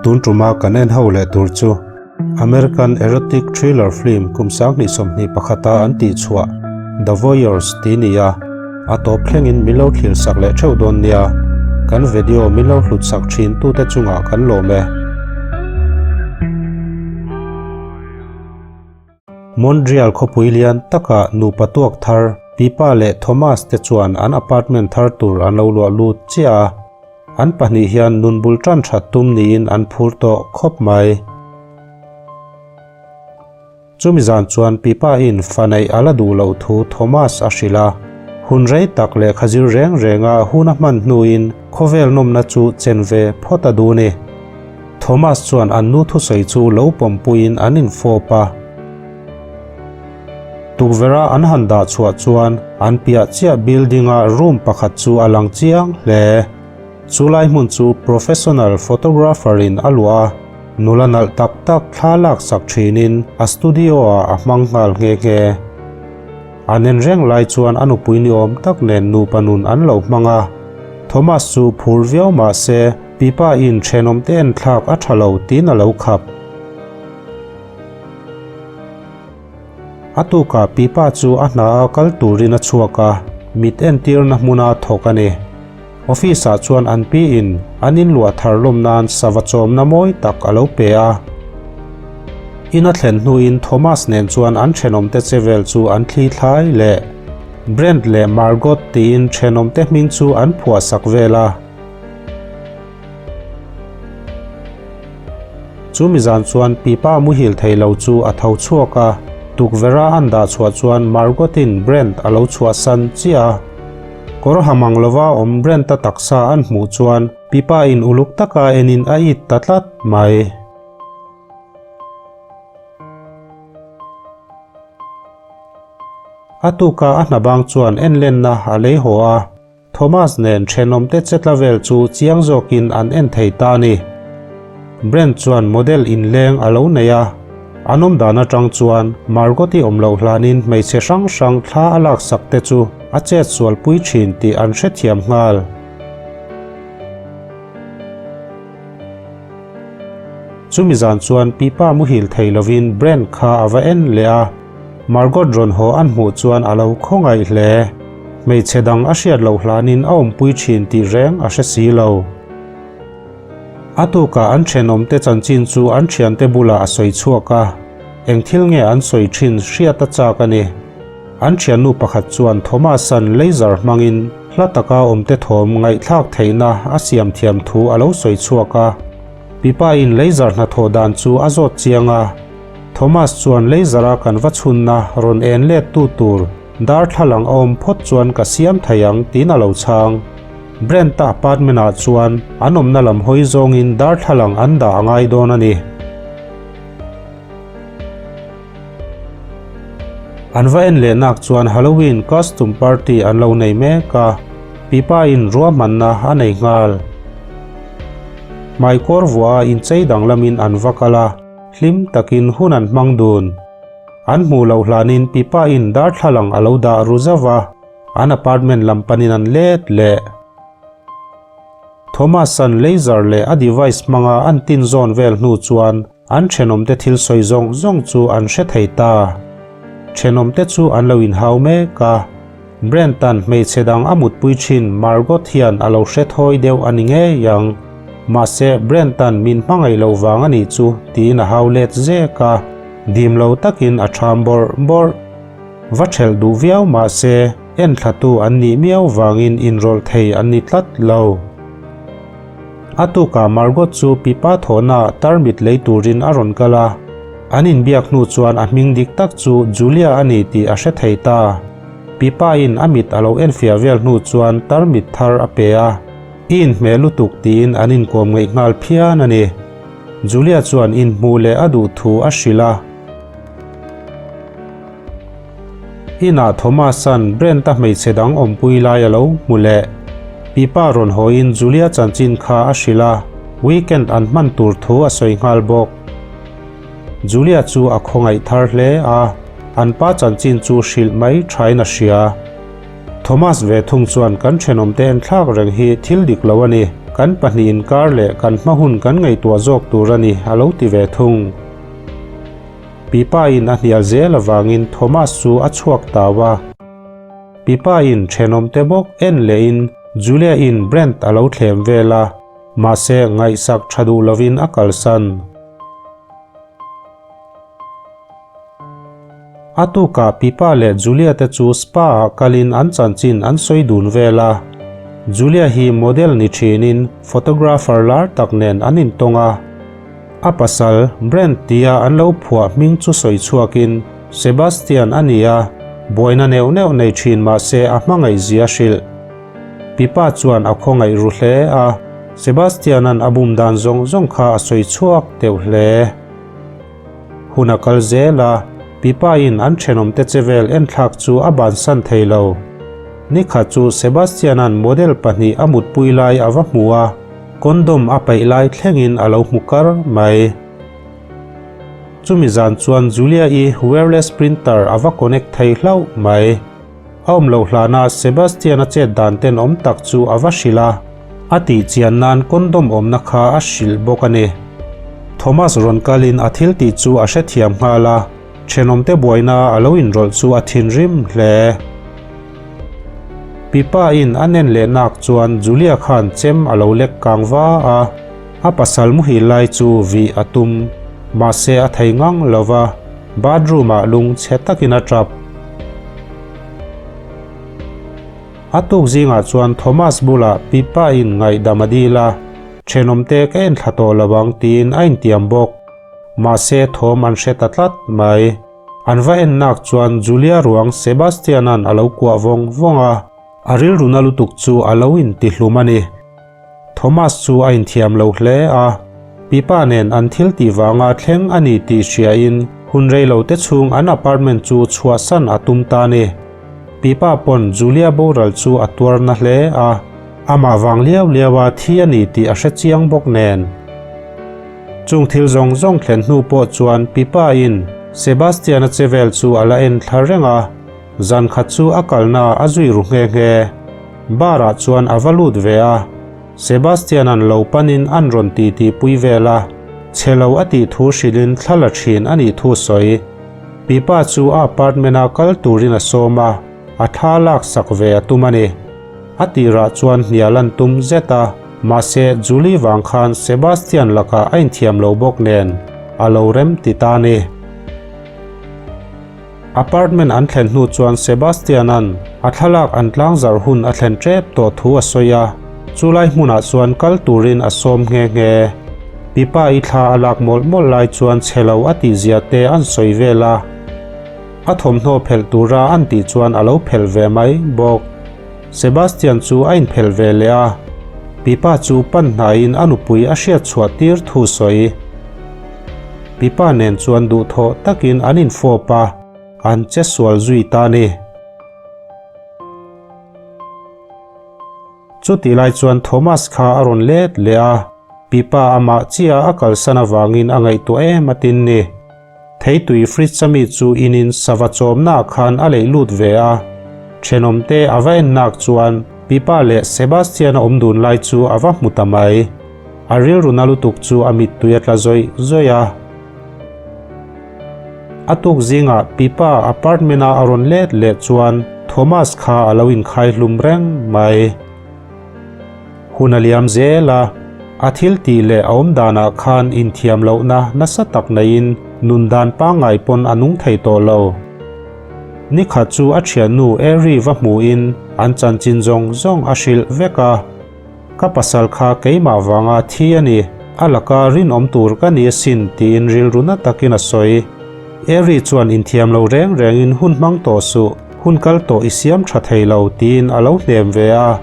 Tun tuma kan en ho leh tur chu American erotic thriller film kum 2021 a an tih chhuah The Voyeurs tih ni a, a tawp thlengin min lo thlir sak leh theuh dawn nia. Kan video min lo hlut sak thin tute chungah kan lawm e. Montreal khawpui lian takah nupa tuak thar Pipa leh Thomas te chuan an apartment thar tur an lo luah lut chiah a. An pahnih hian nun bul tan that tum niin an phur tawh khawp mai. Chumi zan chuan Pipa in fa neih a la duh loh thu Thomas a hrilh a. Hun rei tak lehkha zir reng renga hun a hman hnuin khawvel nawmna chu chen ve phawt a duh ni. Thomas chuan an nu thusawi chu lo pawmpuiin an infawp a. Tukverha an han dah chhuah chuan an piah chiah building-a room pakhat chu a lang chiang hle. Chu lai hmun chu professional photographer-in a luah a, nula nalh tak tak thla laksak thinin a studio-ah a hmang nghal nghe nghe. An en reng lai chuan a nupui ni awm tak nen nupa nun an lo hmang a. Thomas chu phur viau mah se pipa in thenawm te en thlak a tha lo tiin a lo khap. A tukah pipa chu a hna a kal turin a chhuak a, mit entirna hmuna thawk a ni. Office ah chuan an pi in an inluah thar lawm nan sava chawmna mawi tak a lo pe a. In a thlen hnuin Thomas nen chuan an thenawmte che vel chu an thli thlai leh Brent leh Margot tiin thenawmte hming chu an phuah sak vel a. Chu mizan chuan pipa muhil thei lo chu a tho chhuak a, tukverha an dah chhuah chuan Margot-in Brent a lo chhuahsan chiah a. Kawr ha mang lova awm Brent-a taksa an hmuh chuan pipa-in uluk taka enin a it ta tlat mai. A tuka a hna bang chuan enlenna a lei haw a. Thomas nen thenawmte chetla vel chu chiang zawkin an en thei ta a ni. Brent chuan model inleng a lo nei a, an awm dan atang chuan Margot-i awm loh hlanin hmeichhe hrang hrang thla a laksak te chu a chet sualpui thin tih an hrethiam nghal. Chumi zan chuan pipa muhil thei lovin Brent kha a va en leh a. Margot rawn haw an hmuh chuan a lo khawngaih hle. Hmeichhe dang a hriat loh hlanin a awmpui thin tih reng a hre si lo. A tukah an thenawmte chanchin chu an thiante bulah a sawi chhuak a, eng thil nge an sawi thin hriat a chak a ni. An thiannu pakhat chuan Thomas-a'n laser hmangin hla taka awmte thawm ngaihthlak theihna a siam thiam thu a lo sawi chhuak a. Pipa-in laser hnathawh dan chu a zawt chiang a. Thomas chuan laser-a kan va chhunna rawn en let tu tur darthlalang a awm phawt chuan ka siam thei ang tiin a lo chhang. Brent-a apartment-ah chuan an awmna lam hawi zawngin darthlalang an dah a ngai dawn a ni. An va en leh nak chuan Halloween costume party an lo nei mek a, pipa-in ruahmanna a nei nghal. Hmaikawr vuaha inchei danglamin an va kal a. Hlim takin hun an hmang dun. An hmuh loh hlanin pipa-in darthlalang a lo dah ru zauh a, an apartment lam panin an let leh. Thomas-a'n laser leh a device hmanga an tin zawn vel hnu chuan an thenawmte thil sawi zawng zawng chu an hre thei ta. Thenawmte chu an lo inhau mek a, Brent-a'n hmeichhe dang a mutpui thin Margot hian a lo hre thawi deuh a ni ngei ang. Mahse, Brent-a'n min hmangaih loh vang a nih chu tiin a hau let zek a, dim lo takin a ṭham bawrh bawrh. Va ṭhelh duh viau mahse, enthlatu an nih miau vangin inrawlh thei an ni tlat lo. A tukah Margot chu pipa thawhnaah tarmit lei turin a rawn kal a, an inbiak hnu chuan a hming dik tak chu Julia a ni tih a hre thei ta. Pipa-in a mit a lo enfiah vel hnu chuan tarmit thar a pe a, I inhmeh lutuk tiin an inkawm ngaih nghal phian a ni. Julia chuan inhmuh leh a duh thu a hrilh a. Inah Thomas-a'n Brent-a hmeichhe dang awmpui lai a lo hmu leh. Pipa rawn hawiin Julia chanchin kha a hrilh a, weekend an hman tur thu a sawi nghal bawk. Julia chu a khawngaih thar hle a, an pa chanchin chu hrilh mai thain a hria. Thomas ve thung chuan kan thenawmte enthlak reng hi thil dik lo a ni, kan pahnih inkar leh kan hma hun kan ngaihtuah zawk tur a ni a lo ti ve thung. Pipa in a hnial zel avangin Thomas chu a chhuak tau a. Pipa in thenawmte bawk en lehin Julia in Brent a lo thlem vel a, mahse ngaihsak tha duh lovin a kalsan. A tukah Pipa leh Julia te chu spa ah kalin an chanchin an sawi dun vel a. Julia hi model ni thinin photographer lar tak nen an intawng a. A pasal Brent tia an lo phuah hming chu sawi chhuakin Sebastian a ni a, buaina neuh neuh nei thin mahse a hmangaihzia hrilh. Pipa chuan a khawngaih ru hle a, Sebastian-a'n a bum dan zawng zawng kha a sawi chhuak deuh hle. Hun a kal zel a, Pipa-in an thenawmte che vel enthlak chu a bansan thei lo. Nikhat chu Sebastian-a'n model pahnih a mutpui lai a va hmu a, condom a paih lai thlengin a lo hmu kar mai. Chumi zan chuan Julia-i wireless printer a va connect thei hlauh mai. A awm loh hlana Sebastian-a chet dan tenawm tak chu a va hrilh a, a tih chian nan condom awmna kha a hrilh bawk a ni. Thomas rawn kalin a thil tih chu a hrethiam nghal a, thenawmte buaina a lo inrawlh chu a thinrim hle. Pipa-in a nen leh nak chuan Julia khan chem a lo lek kang va a, a pasal muhil lai chu vih a tum, mahse a thei ngang lo va, bathroom-ah lung chhe takin a tap. A tuk zingah chuan Thomas bulah Pippa-in ngaihdam a dil a, Thenawmte ka en thla tawh lo ang tiin a intiam bawk. Mahse thawm an hre ta tlat mai. An va en nak chuan Julia ruang Sebastian-a'n a lo kuah vawng vawng a, a rilru na lutuk chu a lo intihlum a ni. Thomas chu a inthiam lo hle a, Pipa nen an thil tih vanga thleng a ni tih hriain hun rei lo te chhung an apartment chu chhuahsan a tum ta ni. Pipa pawn Julia boral chu a tuar na hle a, amah vang liau liau a thi a ni tih a hre chiang bawk nen. Chung thil zawng zawng thlen hnu pawh chuan Pipa in Sebastian-a che vel chu a la en thla reng a, zan khat chu a kalna a zui ru nghe nghe. Bar ah chuan a va lut ve a, Sebastian-a'n lo panin an rawn ti tih pui vel a, chhe lo a tih thu hrilhin thla la thin a nih thu sawi. Pipa chu a apartment-a kal turin a sawm a, a thla lak sak ve a tum a ni. A tirah chuan hnial an tum zet a, mahse Julie vang khan Sebastian lakah a inthiam lo bawk nen a lo rem ti ta a ni. Apartment an thlen hnu chuan Sebastian-a'n a thlalak an tlangzarh hun a thlen tep tawh thu a sawi a, chulai hmunah chuan kal turin a sawm nghe nghe. Pipa-i thla a lak mawlh mawlh lai chuan chhe lo a tihzia te an sawi vel a, a thawmhnaw phelh tura an tih chuan a lo phelh ve mai bawk. Sebastian chu a inphelh ve leh a, Pipa chu pan hnaiin a nupui a hriat chhuah tir thu sawi. Pipa nen chuan duhthawh takin an infawp a, an che sual zui ta a ni. Chutih lai chuan Thomas kha a rawn let leh a, Pipa amah chiah a kalsan avangin a ngaihtuah em a tin ni. Theitui fridge ami chu inin sava chawmnaah khan a leih lut ve a, thenawmte a va en nak chuan Pipa leh Sebastian-a awm dun lai chu a va hmu ta mai. A rilru na lutuk chu a mittui a tla zawih zawih a. A tuk zingah Pipa apartment-a a rawn let leh chuan Thomas kha a lo inkhai hlum reng mai. Hun a liam zel a, a thil tih leh a awm danah khan inthiam lohna nasa tak neiin nun dan pangngai pawn a nung thei tawh lo. Nikhat chu a thiannu Ari va hmuhin an chanchin zawng zawng a hrilh vek a. Ka pasal kha keimah vanga thi a ni, a laka rinawm tur ka ni asin tiin rilru na takin a sawi. Ari chuan inthiam lo reng rengin hun hmang tawh suh, hun kal tawh i siam tha thei lo tiin a lo hnem ve a.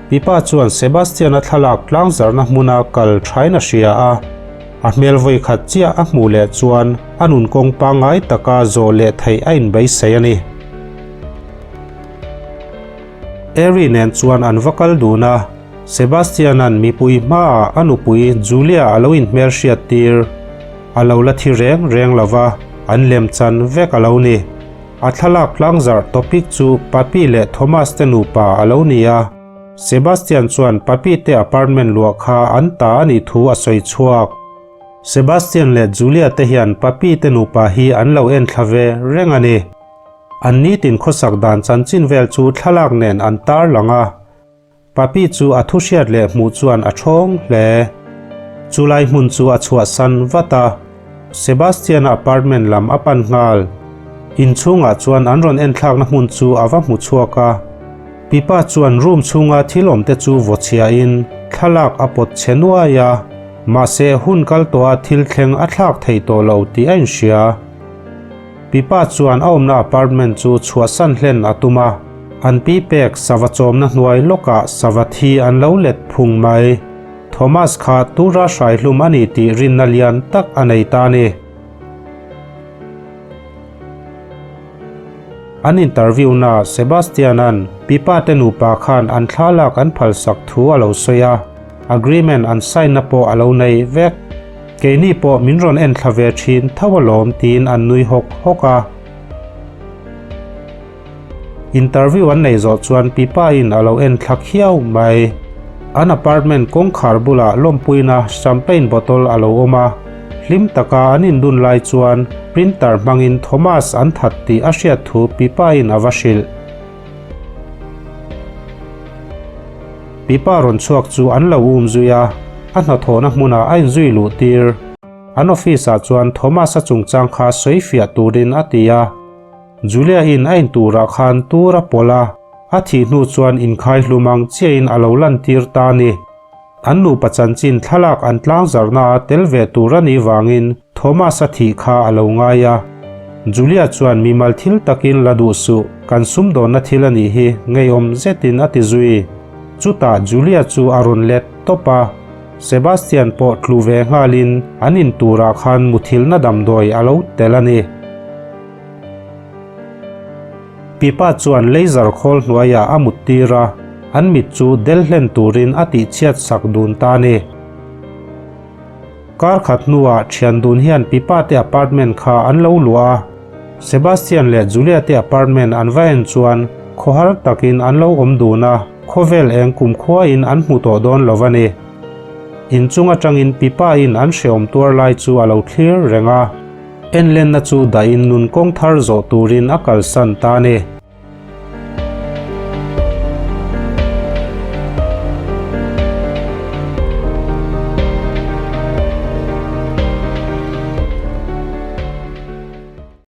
Pipa chuan Sebastian-a thlalak tlangzarhna hmuna kal thain a hria a, a hmel vawi khat chiah a hmuh leh chuan a nun kawng pangngai taka zawh leh theih a inbeisei a ni. Ari nen chuan an va kal dun a, Sebastian-a'n mipui hmaah a nupui Julia a lo inhmelhriat tir. A lo la thi reng reng lo va, an lem chan vek a lo ni. A thlalak tlangzarh topic chu Papi leh Thomas te nupa a lo ni a. Sebastian chuan Papi te apartment luah kha an ta a nih thu a sawi chhuak. Sebastian leh Julia te hian Papi te nupa hi an lo enthla ve reng a ni. An nitin khawsak dan chanchin vel chu thlalak nen an tar lang a. Papi chu a thu hriat leh hmuh chuan a thawng hle. Chulai hmun chu a chhuahsan vat a, Sebastian-a apartment lam a pan nghal. Inchhungah chuan an rawn enthlakna hmun chu a va hmu chhuak a. Pipa chuan room chhunga thil awmte chu vaw chhiahin thlalak a pawt chhe nuai a, mahse hun kal tawha thil thleng a thlak thei tawh lo tih a inhria. Pipa chuan a awmna apartment chu chhuahsan hlen a tum a, an pi pek sava chawmna hnuai lawkah sava thi an lo let phung mai. Thomas kha tura hraihlum a ni tih rinna lian tak a nei ta a ni. An interview na Sebastian-a'n Pipa te nupa khan an thlalak an phalsak thu a lo sawi a, agreement an sign na pawh a lo nei vek. Keini pawh min rawn en thla ve thin tho alawm tiin an nui hawk hawk a. Interview an nei zawh chuan Pipa-in a lo en thla khiau mai. An apartment kawngkhar bulah lawmpuina champagne bottle a lo awm a, hlim taka an indun lai chuan printer hmangin Thomas an that tih a hriat thu Pipa-in a va hrilh. Pipa rawn chhuak chu an lo um zui a, a hnathawhna hmunah a inzui luh tir. An office-ah chuan Thomas-a chungchang kha sawi fiah turin a ti a. Julia-in a in turah khan tur a pawlh a, a thih hnu chuan inkhai hlum ang chiahin a lo lantir ta a ni. An nupa chanchin thlalak an tlangzarhna a tel ve tur a nih vangin Thomas-a thih kha a lo ngai a. Julia chuan mimal thil takin la duh suh, kan sumdawnna thil a nih hi, ngeiawm zetin a ti zui. Chutah Julia chu a rawn let tawp a, Sebastian pawh tlu ve nghalin an in turah khan muthilhna damdawi a lo tel a ni. Pipa chuan laser khawl hnuaiah a mut tir a, an mit chu del hlen turin a tihchhiat sak dun ta a ni. Kar khat hnuah thian dun hian Pipa te apartment kha an lo luah a, Sebastian leh Julia te apartment an va en chuan khawhar takin an lo awm dun a, khawvel eng kumkhuain an hmu tawh dawn lo a ni. Inchung atangin Pipa in an hreawm tuar lai chu a lo thlir reng a. Enlenna chu dahin nun kawng thar zawh turin a kalsan ta a ni.